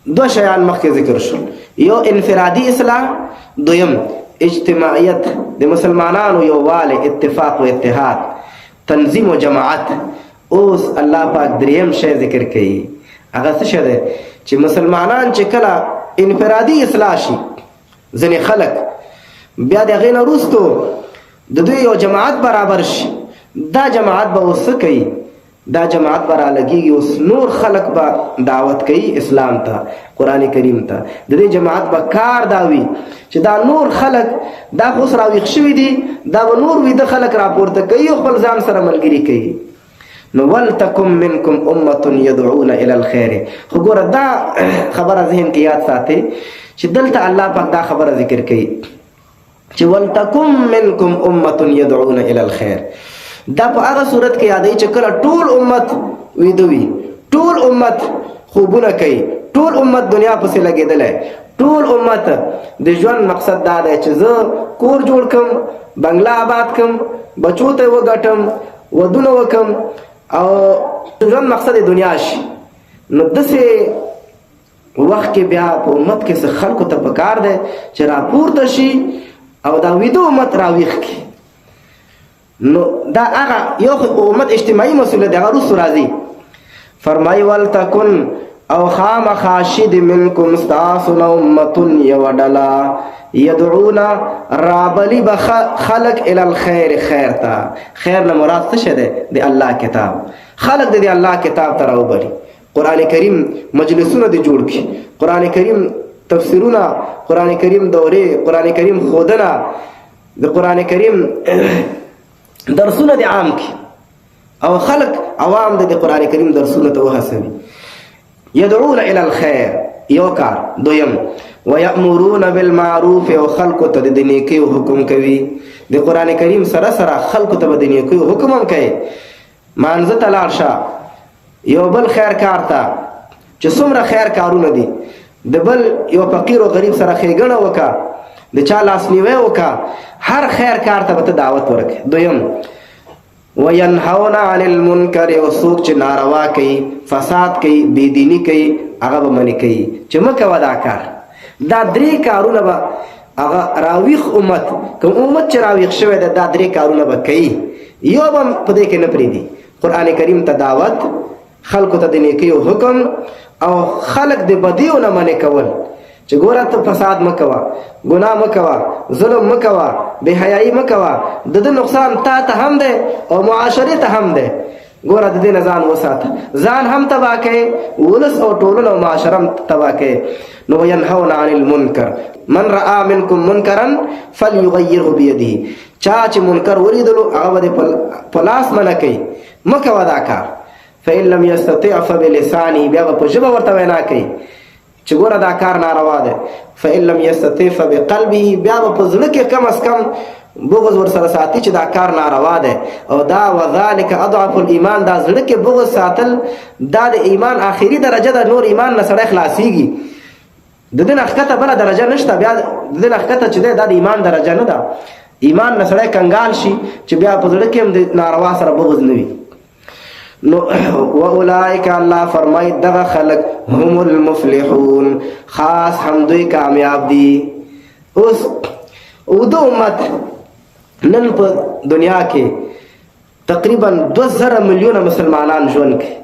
دوه شیان مخکې ذکر شو، یو انفرادي اصلاح، دویم اجتماعیت، د مسلمانانو یووالی، اتفاق و اتحاد، تنظیم و جماعت. اوس الله پاک دریم شی ذکر کوي. هغه څه شی دی؟ چې مسلمانان چې کله انفرادي اصلاح شي، ځینې خلک بیا د هغې نه وروستو د دوی یو جماعت برابر شي، دا جماعت به اوس څه کوي؟ دا جماعت به رالګیږي، اوس نور خلک به دعوت کوي اسلام ته، قرآن کریم ته. د دې جماعت به کار دا وي چې دا نور خلک، دا خو اوس راویښ شوي دي، دا به نور ویده خلک راپورته کوي او خپل ځان سره ملګري کوي. نو ولتکم منکم امه يدعون الى الخير. خو ګوره، دا خبره ذهن کې یاد ساتئ چې دلته الله پاک دا خبره ذکر کوي چې ولتکم منکم امه يدعون الى الخير. دا په هغه صورت کې یادې چې کله ټول امت ویدوي، ټول امت خوبونه کوي، ټول امت دنیا پسې لګېدلی، ټول امت د ژوند مقصد دا دی چې زه کور جوړ کم، بنگله آباد کم، بچو ته وګټم، ودونه وکم او ژوند مقصد دنیا شي. نو داسې وخت کې بیا په امت کې څه خلکو ته پکار دی چې راپورته شي او دا ویده امت راویښ کړي. نو دا هغه یو امت اجتماعي مسؤلیت دی، هغه وروسته راځي. فرمایي ولتکن او خامخا شي د منکم ستاسو نه امتون یوه ډله یدعون رابلی به خلق الی الخیر، خیر ته. خیر نه مراد څه شی دی؟ د الله کتاب. خلق د الله کتاب ته راوبلي، قرآن کریم مجلسونه دې جوړ کړي، قرآن کریم تفسیرونه، قرآن کریم دورې، قرآن کریم ښودنه، د قرآن کریم درسونه دې عام کړي او خلق عوام د قرآن کریم درسونه ته وهڅوي. يدعون الى الخير یو کار. دویم ويأمرون بالمعروف او خلق ته د نیکیو حکم کوي. د قرآن کریم سره سره خلق ته د نیکیو حکم هم کوي. مانځه ته لاړ شه، یو بل خیر کار ته، چې څومره خیر کارونه دي، د بل یو فقیر او غریب سره ښېګڼه وکړه، د چا لاسنیوی وکړه، هر خیر کار ته به ته دعوت ورکړې. دویم وینهون عن المنکر او څوک چې ناروا کوي، فساد کوي، بېدیني کوي، هغه به منې کوي چې مه کوه دا کار. دا درې کارونه به هغه راویښ امت، کوم امت چې راویښ شوی دی، دا درې کارونه به کوي، یو به په دې کې نه پرېږدي. قرآن کریم ته دعوت، خلکو ته د نیکیو حکم او خلک د بدیو نه منع کول چې ګوره ته فساد مه کوه، ګناه مه کوه، ظلم مه کوه، بې حیایي مه کوه، د ده نقصان تا ته هم دی او معاشرې ته هم دی. ګوره د دې نه ځان وساته، ځان هم تباه کوي، ولس او ټولنه او معاشره هم تباه کوي. نو وینهون عن المنکر، من رآ منکم منکرا فلیغیره بیده. چا چې منکر ولیدلو هغه به په لاس منع کوي، مه کوه دا کار. فإن لم يستطع فبلسانه، بیا به په ژبه ورته وینا کوي چې ګوره دا کار ناروا دی. فإن لم يستطع فبقلبه، بیا به په زړه کې کم از کم بغض ورسره ساتي چې دا کار ناروا دی. او دا وذالک اضعف الايمان، دا زړه کې بغض ساتل دا د ایمان آخري درجه ده. نور ایمان نه سړی خلاصيږي، د دې نه ښکته بله درجه نشته. بیا د دې نه ښکته چې دی دا د ایمان درجه نه ده. ایمان نه سړی کنګال شي چې بیا په زړه کې هم د ناروا سره بغض نه وي. نو واولائک، الله فرمای دغه خلق هم المفلحون، خاص هم دوی کامیاب دي. اوس او د امت نن په دنیا کې تقریبا 2000 میلیونه مسلمانان ژوند کوي.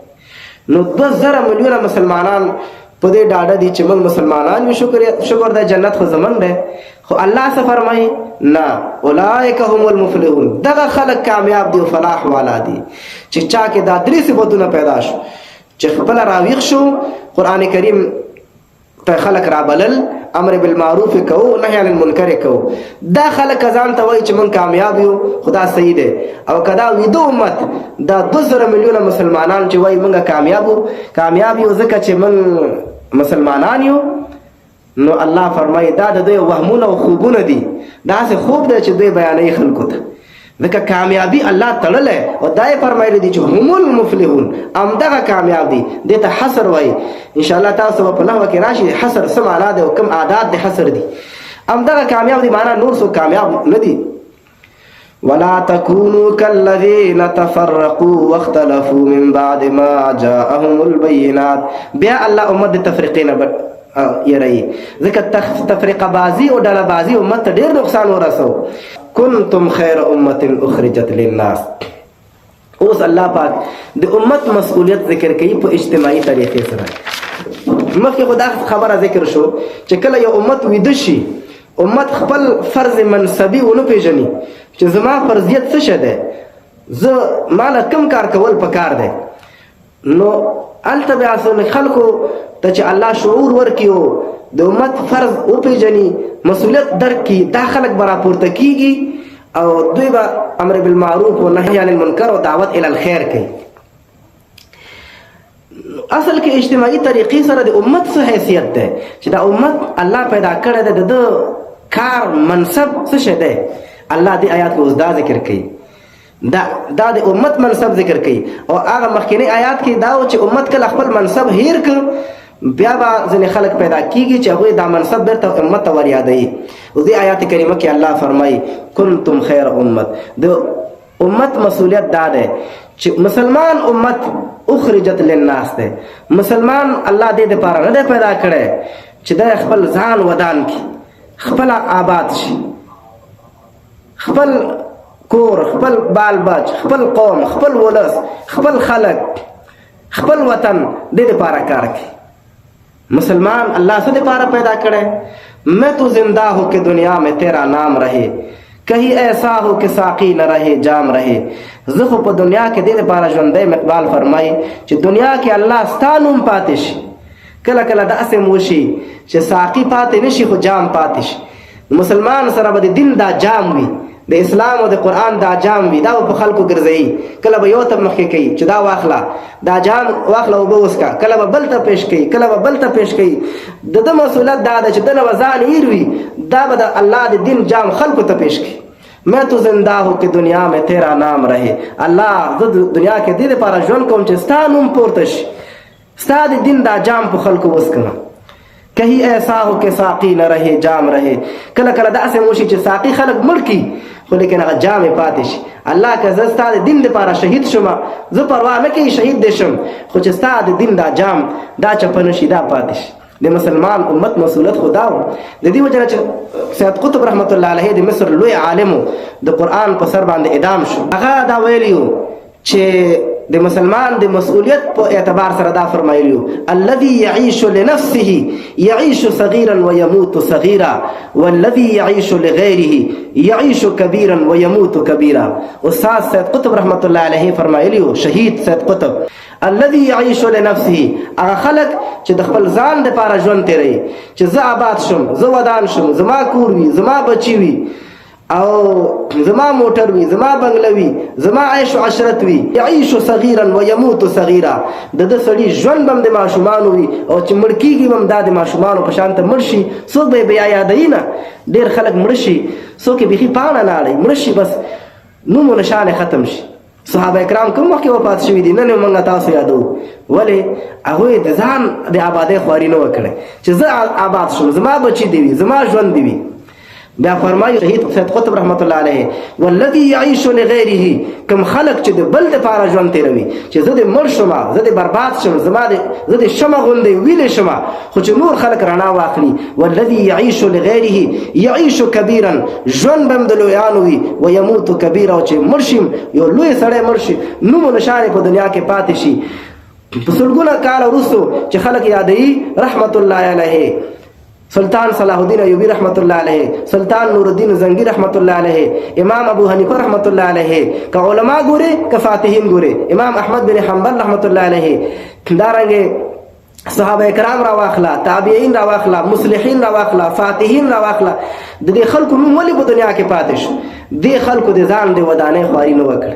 نو 2000 میلیونه مسلمانان په دې ډاډه دي چې موږ مسلمانان یو، شکر شکر د جنت خو زمونږ دی. خو الله څه فرمایي؟ نه، اولئک هم المفلحون، دغه خلک کامیاب دي او فلاح والا دي چې چا کې دا درې صفتونه پیدا شو، چې خپل راویښ شو، قرآن کریم ته خلک رابلل، امر بالمعروف کو، نهی عن المنکر کو. دا خلک ځان ته وایي چې مونږ کامیاب یو، خدا صحیح دی. او کدا ویدو امت، دا 2000 میلیونه مسلمانان چې وایي مونږ کامیاب یو، کامیاب یو ځکه چې مونږ مسلمانان یو، نو الله فرمایي دا د دوی وهمونه او خوبونه دي، داسې خوب دی چې دوی بیانوي خلکو ته، ځکه کامیابی الله تړلی او دا یې فرمایلی دي چې هم المفلحون، همدغه کامیاب دي. دې ته حصر وایي. انشاءالله تاسو به په نحوه کې راشي حصر څه معنا دی او کوم عادات د حصر دي. همدغه کامیاب دي، معنا نور څوک کامیاب نه دي. ولا تكونوا كالذين تفرقوا واختلفوا من بعد ما جاءهم البينات. بیا الله امت د تفریقې نه یری، ځکه تفریقه بازی او ډله بازی امت ته ډیر نقصان ورسو. کنتم خیر امه اخرجت للناس. اوس الله پاک د امت مسؤلیت ذکر کوي په اجتماعي طریقې سره. مخکې خو دا خبره ذکر شو چې کله یو امت ویده شي، امت خپل فرض منصبي ونه پیژني چې زما فرضیت څه شه دی، زه ماله کم کار کول پکار دی، نو هلته بیا خلکو ته چې الله شعور ورکړي او د امت فرض وپیژني، مسؤلیت درک کړي، دا خلک به راپورته کیږي او دوی به امر بالمعروف او نهی عن المنکر او دعوت الی الخير کوي. اصل کې اجتماعي طریقې سره د امت څه حیثیت دی چې دا امت الله پیدا کړی دی، د ده کار منصب څه شی دی؟ الله دې آیات کې اوس دا ذکر کوي، دا د امت منصب ذکر کوي. او هغه مخکینی آیات کې دا و چې امت کله خپل منصب هیر کړ، بیا به ځینې خلک پیدا کیږي چې هغوی دا منصب بیرته امت ته وریادوي. او دې آیات کریمه کې الله فرمایي کنتم خیر امت. د امت مسؤلیت دا دی چې مسلمان امت اخرجت للناس دی. مسلمان الله دې دپاره نه دی پیدا کړی چې دی خپل ځان ودان کړي، خپله آباد شي، خپل کور، خپل بال بچ، خپل قوم، خپل ولس، خپل خلک، خپل وطن دې دپاره کار کوي. مسلمان الله څه دپاره پیدا کړی؟ میں تو زندہ ہو کہ دنیا میں تیرا نام رہے، کہیں ایسا ہو کہ ساقی نہ رہے جام رہے. زه خو په دنیا کې دې لپاره ژوندی اقبال فرمایي چې دنیا کې الله ستا نوم پاتې شي. کله کله داسې هم وشي چې ساقي پاتې نه شي خو جام پاتې شي. مسلمان سره به د دین دا جام وي، د اسلام او د قرآن دا جام وي، دا به په خلکو ګرځوي. کله به یو ته مخکې کوي چې دا واخله، دا جام واخله اوبه وڅښه، کله به بل ته پیش کوي، کله به بل ته پیش کوي. د ده مسؤلیت دا ده چې ده نه به ځان هیر وي، دا به د الله د دین جام خلکو ته پیش کوي. میں تو زندہ ہو کہ دنیا میں تیرا نام رہے. الله زه دنیا کې دې لپاره ژوند کوم چې ستا نوم پورته شي، ستا د دین دا جام په خلکو وڅکم. کہیں ایسا ہو کہ ساقی نہ رہے جام رہے. کله کله داسې وشي چې ساقي خلک مړ کړي خو لیکن هغه جام یې پاتې شي. الله که زه ستا د دین دپاره شهید شم، زه پروا نه کوي شهید دې شم، خو چې ستا د دین دا جام دا چپه نه شي، دا پاتې شي. د مسلمان امت مسؤلیت خو دا و. د دې وجه نه چې سید قطب رحمت الله علیه د مصر لوی عالم د قرآن په سر باندې اعدام شو، هغه دا ویلي چې د مسلمان د مسؤلیت په اعتبار سره دا فرمایلی: الذي يعيش لنفسه يعيش صغيرا ويموت صغيرا، والذي يعيش لغيره يعيش كبيرا ويموت كبيرا. استاد سید قطب رحمت الله علیه فرمایلی، شهید سید قطب، الذي يعيش لنفسه، هغه خلک چې د خپل ځان لپاره ژوند تیروي، چې زه آباد شم، زه ودان شم، زما کور وي، زما بچي وي او زما موټر وي، زما بنگله وي، زما عیش او عشرت وي، يعيش صغيرا ويموت صغيرا، د ده سړي ژوند به هم د ماشومانو وي او چې مړ کېږي به هم دا د ماشومانو په شان ته مړ شي، څوک به یې بیا یادوي نه. ډېر خلک مړه شي، څوک یې بیخي پاڼه نه اړوي، مړه شي بس نوم و نشان یې ختم شي. صحابه کرام کوم وخت کې وفات شوي دي؟ نن یې موږ تاسو یادو. ولې؟ هغوی د ځان د آبادۍ خواري نه وکړه چې زه آباد شم، زما بچي دي وي، زما ژوند دي وي. بیا فرمایي شهید سید قطب رحمت الله علیه: والذي يعيش لغيره، کوم خلک چې د بل دپاره ژوند تېروي، چې زه دې مړ شم، زه دې برباد شم، زما دې زه دې شمه غوندې ویلې شم، خو چې نور خلک رڼا واخلي، والذي يعيش لغيره يعيش كبيرا، ژوند به هم د لویانو وي، ويموت كبيرا، او چې مړ شي یو لوی سړی مړ شي، نوم و نشان یې په دنیا کې پاتې شي. په سلګونه کاله وروسته چې خلک یادوي، رحمت الله علیه سلطان صلاح الدین ایوبی رحمت الله علیه، سلطان نور الدین زنگی رحمت الله علیه، امام ابو حنیفه رحمت الله علیه، که علما ګوري که فاتحین ګوري، امام احمد بن حنبل رحمت الله علیه، دارنګه صحابه کرام را واخله، تابعین را واخله، مصلحین را واخله، فاتحین را واخله، د دې خلکو نوم ولې په دنیا کې پاتې شو؟ دې خلکو د ځان د ودانۍ خواري نه وکړه،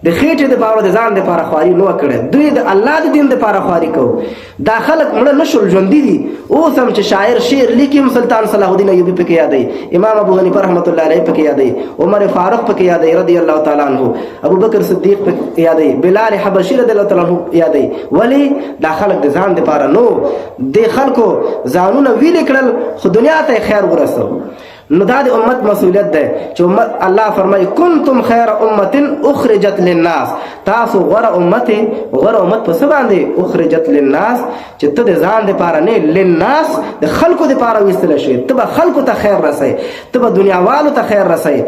د خېټې دپاره د ځان دپاره خواري نه وه کړې، دوی د الله د دین دپاره خواري کوو. دا خلک مړه نه شول، ژوندي دي. اوس هم چې شاعر شعر لیکي هم سلطان صلاح الدین ایوبي پکې یادوي، امام ابو حنیفه رحمت الله علیه پکې یادوي، عمر فاروق پکې یادوي رضی الله تعالی عنه، ابو بکر صدیق پکې یادوي، بلال حبشي رضی الله تعالی عنه یادوي. ولې؟ دا خلک د ځان دپاره نو، دې خلکو ځانونه ویلې کړل خو دنیا ته یې خیر ورسو. نو دا د امت مسولیت دی چې امت، الله فرمایي: کنتم خیر امه اخرجت للناس. تاسو غوره امت. غوره امت په څه باندې؟ اخرجت للناس، چې ته د ځان دپاره نه، للناس، د خلکو دپاره ویستل شوې. ته به خلکو ته خیر رسوې، ته به دنیاوالو ته خیر رسوې.